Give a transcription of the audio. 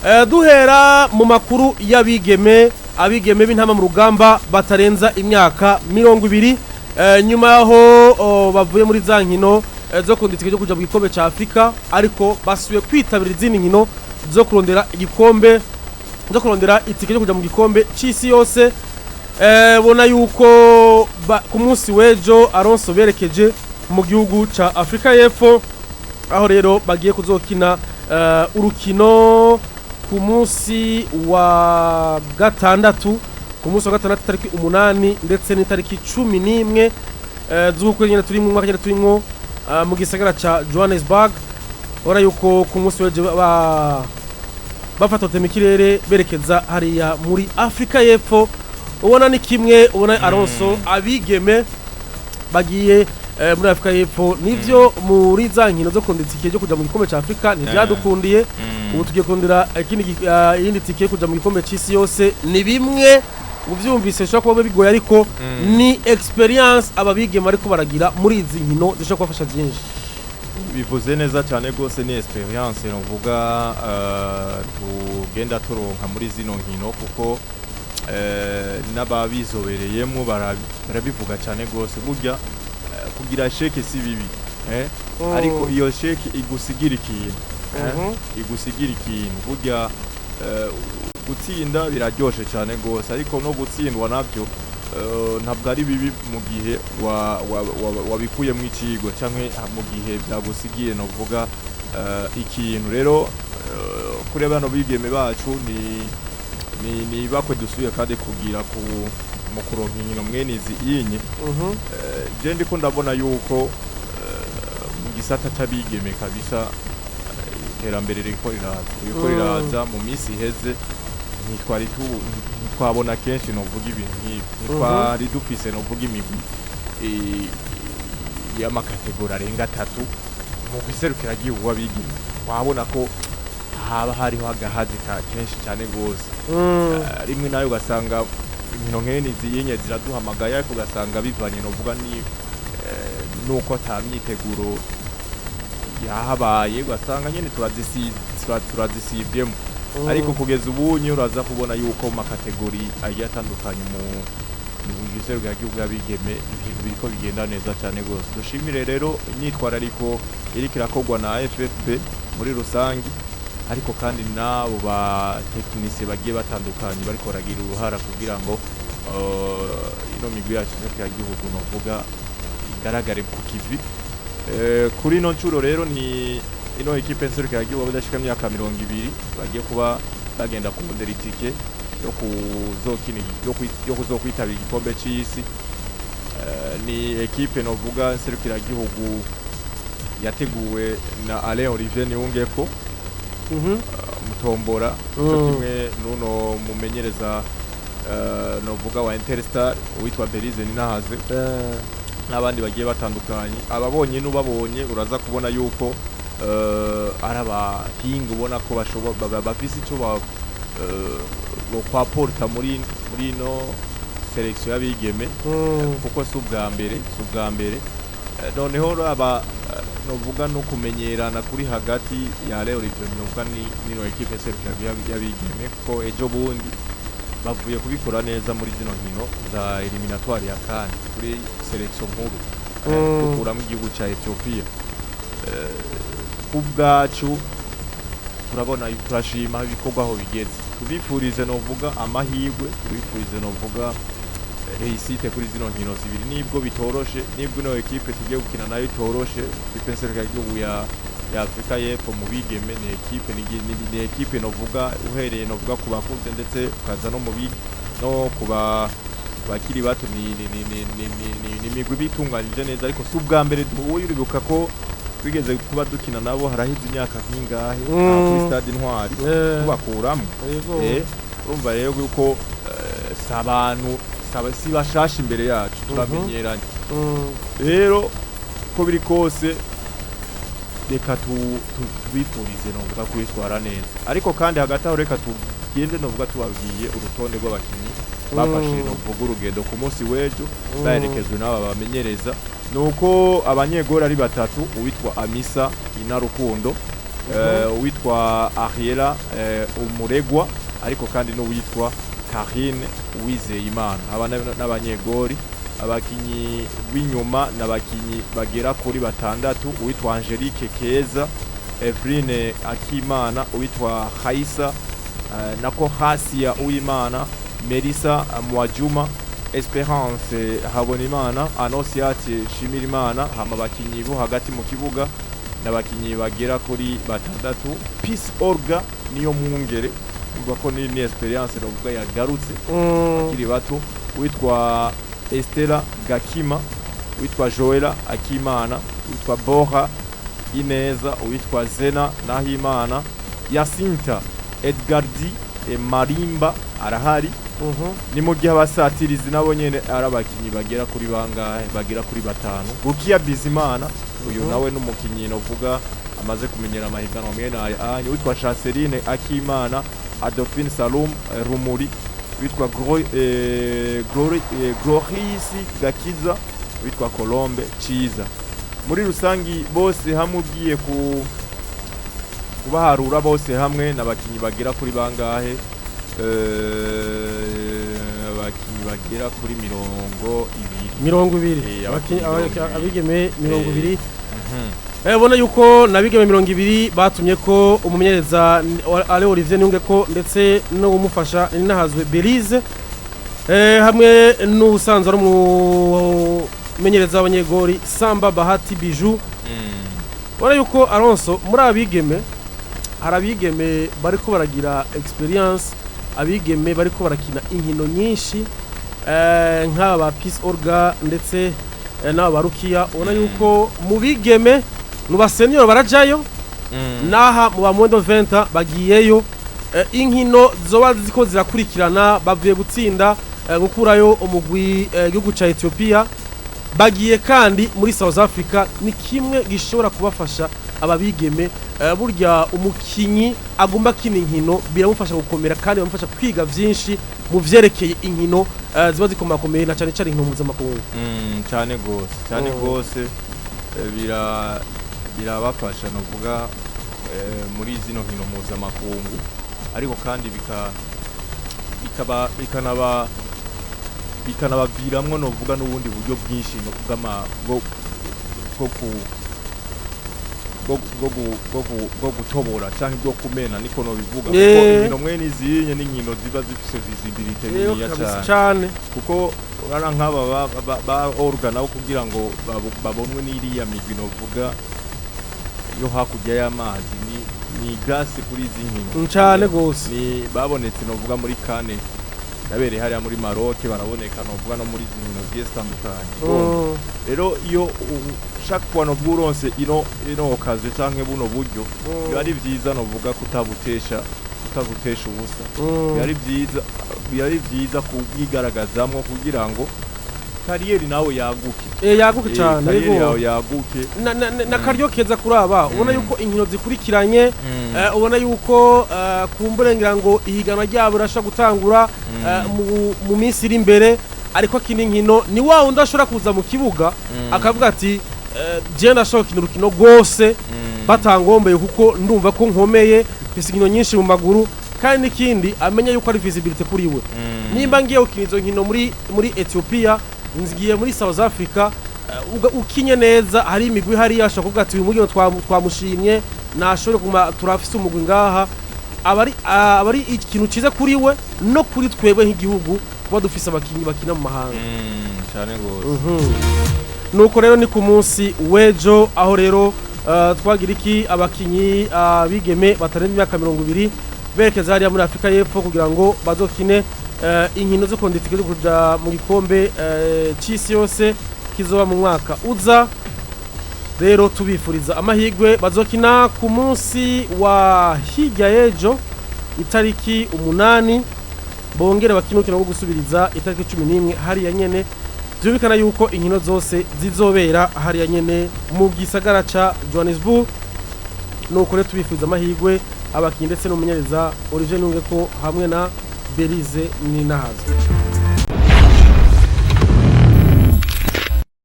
Duhera mu makuru y'abigeme, abigeme b'intama mu rugamba batarenza imyaka 20, nyuma yaho bavuye muri za nkino zo kurondera itike ryo kuja mu gikombe ca Afrika, ariko basubiye kwitabira izindi nkino zo kurondera igikombe, zo kurondera itike ryo kuja mu gikombe c'isi yose. Bona yuko ku munsi w'ejo Alonso berekeje mu gihugu ca Afrika y'Epfo, aho rero bagiye kuzokina urukino ku munsi wa gatandatu, ku munsi wa gatandatu tariki 8 ndetse n'itariki 11 z'ukwezi nyene turimwo, umwaka nyene turimwo, mu gisagara ca Johannesburg. Ubona yuko ku munsi w'ejo bafata ikirere berekeza hariya muri Afrika y'Epfo. Ubona ni kimwe, ubona Alonso, abigeme bagiye muri Afrika y'Epfo, nivyo muri za nkino zo kurondera itike ryo kuja mu gikombe ca Afrika ntivyadukundiye. Ubu tugiye kurondera ikindi iyindi tike yo kuja mu gikombe c'isi yose. Ni bimwe uvyumvise bishobora kuba bigoye, ariko ni expérience aba bigeme ariko baragira muri izi nkino zishobora kubafasha byinshi. Bivuze neza cyane rwose, ni expérience novuga tugenda turonka muri zino nkino, kuko n'ababizobereyemo barabivuga cyane rwose. Burya kugira échec si bibi, ariko iyo échec igusigira ikintu, igusigira ikintu. Burya gutsinda biraryoshe cyane rwose, ariko no gutsindwa nabyo ntabwo ari bibi mu gihe wabikuyemo icigwa canke mu gihe byagusigiye novuga ikintu. Rero kuri bano bigeme bacu ni bakwe dusubiye kandi kugira ku mu kuronka inkino mwene izi inye. Je ndiko ndabona yuko mu gisata c'abigeme kabisa iterambere ririko riraza, ririko riraza. Mu minsi iheze ntitwabona kenshi novuga ibintu nk'ibi, ntitwari dufise novuga imigwi y'ama catégories arenga atatu mu gihugu w'abigeme. Wabona ko haba hariho agahazi ka kenshi cyane gose. Rimwe nayo ugasanga inkino nkene izi ziraduhamagaye, ariko ugasanga bivanye novuga ni nuko ata myiteguro yahabaye, ugasanga nyene turazisivyemo. Ariko kugeza ubu nye uraza kubona yuko mu ma catégories agiye atandukanye mu gihugu y'abigeme ibintu biriko bigenda neza cyane gose. Dushimire rero imyitwarariko iriko irakorwa na FFB muri rusangi, ariko kandi n'abo ba techniciens bagiye batandukanye bariko baragira uruhara kugira ngo ino migwi yacu gihugu novuga igaragare ku kivi. Kuri ino nshuro rero ni ino ekipe nserukiragihugu abadashika imyaka 20 bagiye kuba bagenda kurondera itike yo kuzokina yo kuzokwitabira igikombe c'isi. Ni ekipe novuga nserukiragihugu yateguwe na Alain Olivier Niyungeko, Mutombora, co kimwe nuno mumenyereza novuga wa Interstar witwa Berize Ninahaze n'abandi bagiye batandukanye. Ababonye n'ubabonye uraza kubona yuko ari abahinga, ubona ko bafise ico bokwaporta muri ino sélection y'abigeme, kuko si ubwa mbere, si ubwa mbere. Noneho raba novuga no kumenyerana kuri hagati ya Leo Olivier novuga ni nino ekipe serukira y'abigeme, kuko ejo bundi bavuye kubikora neza muri zino nkino za éliminatoires ya CAN kuri sélection nkuru, dukuramo igihugu ca Ethiopia. Ku bwacu turabona, turashima ibikorwa aho bigeze. Tubifurize novuga amahirwe, tubifurize novuga réussite kuri zino nkino zibiri, nibwo bitoroshe, nibwo ino ekipe tugiye gukina nayo itoroshe. Ekipe nserukiragihugu ya Afrika y'Epfo mu bigeme ni ekipe ni ekipe novuga uhereye novuga ku bakuze ndetse ukaza no mu big no ku bakiri bato, ni imigwi bitunganije neza. Ariko si ubwa mbere duhuye, uribuka ko twigeze kuba dukina nabo haraheze imyaka nk'ingahe aha kuri Stade Intwari, tubakuramo. Urumva rero yuko si abantu si bashasha imbere yacu, turamenyeranye. Rero ko biri kose reka tubifurize novuga kwitwara neza. Ariko kandi hagati aho reka tugende novuga tubabwiye urutonde rw'abakinyi bafashe novuga urugendo ku munsi w'ejo baherekezwe n'aba bamenyereza. Nuko abanyegori ari batatu: uwitwa Amisa Inarukundo. Uwitwa Ariela Umuregwa, ariko kandi n'uwitwa Karine Uwizeyimana. Aba n'abanyegori. Abakinyi b'inyuma n'abakinyi bagera kuri batandatu: uwitwa Angelique Keza, Eveline Akimana, uwitwa Haisa nako Hasia Uwimana, Melissa Mwajuma, Esperance Habonimana, Anosiate Shimirimana. Hama abakinyi bo hagati mu kibuga n'abakinyi bagera kuri batandatu: Peace Orga niyo mwungere, umva ko ni experience novuga yagarutse akiri bato, witwa Estela Gakima, witwa Joela Akimana, witwa Bora Ineza, uwitwa Zena Nahimana, Yasinta Edgardi Marimba arahari. Ni mu gihe abasatirizi nabo nyene ari abakinyi bagera kuri bangahe? Bagera kuri batanu: Rukiya Bizimana, uyu nawe n'umukinyi novuga amaze kumenyera amahiganwa mwene aya anya, witwa Chanceline Akimana, Adolphine Salum Rumuri, witwa Gloris Gakiza, witwa Colombe Ciza. Muri rusangi bose hamwe ugiye ku kubaharura bose hamwe n'abakinyi bagera kuri bangahe? Abakinyi bagera kuri 20. 20. Abakinyi 20. Abigeme 20. Ubona yuko nabigeme 20 batumye ko umumenyereza Ale Olivier Niyunge ko ndetse no kumufasha Ninahazwe Belize, hamwe n'ubusanzwe ari umumenyereza w'abanyegori Samba Bahati Bijou. Ubona yuko Alonso muri abigeme hari abigeme bariko baragira experience, abigeme bariko barakina inkino nyinshi, nk'aba ba Peace Orga ndetse n'aba ba Rukiya. Ubona yuko mu bigeme, mu ba senior barajayo, n'aha mu ba moins de 20 bagiyeyo. Inkino zoba ziko zirakurikirana, bavuye gutsinda gukurayo umugwi igihugu ca Ethiopia, bagiye kandi muri South Africa. Ni kimwe gishobora kubafasha aba bigeme. Burya umukinyi agomba akina inkino biramufasha gukomera kandi biramufasha kwiga vyinshi mu vyerekeye inkino ziba zikomakomeye, na cane cane inkino mpuzamakungu. Cyane gose, cyane gose. Birabafasha novuga muri zino nkino mpuzamakungu, ariko kandi bika bikaba bikanaba bikanabaviramwo novuga n'ubundi buryo bwinshi novuga bwo ku bwo bwo gu- bwo gu- bwo gutobora canke bwo kumena, niko nobivuga, kuko inkino mwene izinye n'inkino ziba zifise visibilité Rero niniya kabisa cane, cane. Kuko urara nk'aba ba orga nabo kugira ngo babonwe n'iriya migwi novuga yo hakurya y'amazi ni grâce kuri izi nkino. Cane gose. Ni babonetse novuga muri kane yabereye hariya muri Maroc, baraboneka novuga no muri izi nkino zigiye zitandukanye. Rero iyo chaque fois novuga uronse ino occasion canke buno buryo, biba ari vyiza novuga kutabutesha ubusa. Biba ari vyiza kubwigaragazamwo kugira ngo carrière nawe yaguke. Yaguke cane. Carrière Yego. yawe yaguke. Na karyo keza kuraba, ubona yuko inkino zikurikiranye, ubona yuko kumbure ngira ngo ihiganwa ryabo rirashobora gutangura mu minsi iri imbere, ariko akina inkino ni wa wundi ashobora kuza mu kibuga akavuga ati: "Je ndashobora gukina urukino rwose batangombeye kuko ndumva ko nkomeye, mfise inkino nyinshi mu maguru." Kandi n'ikindi amenya yuko ari visibility kuri we: nimba ngiye gukina izo nkino muri Ethiopia, ngiye muri South Africa, ukinye neza hari imigwi hariya ashobora kuvuga ati: "Uyu mugwi twamushimye, nashobore kuguma, turafise umugwi ngaha." Aba ari ikintu ciza kuri we no kuri twebwe nk'igihugu kuba dufise abakinyi bakina mu mahanga. Cyane gose. Nuko rero ni ku munsi w'ejo aho rero twagira iki abakinyi bigeme batarenze imyaka 20 berekeza hariya muri Afrika y'Epfo kugira ngo bazokine inkino zo kurondera itike zo kuja mu gikombe c'isi yose kizoba mu mwaka uza. Rero tubifuriza amahirwe. Bazokina ku munsi wa hirya y'ejo itariki 8, bongere bakine urukino rwo gusubiriza itariki 11 hariya nyene. Byumvikana yuko inkino zose zizobera hariya nyene mu gisagara ca Johannesburg. Nuko rero tubifuriza amahirwe abakinyi ndetse n'umumenyereza Olivier Nungeko hamwe na Belize Ninahazwe.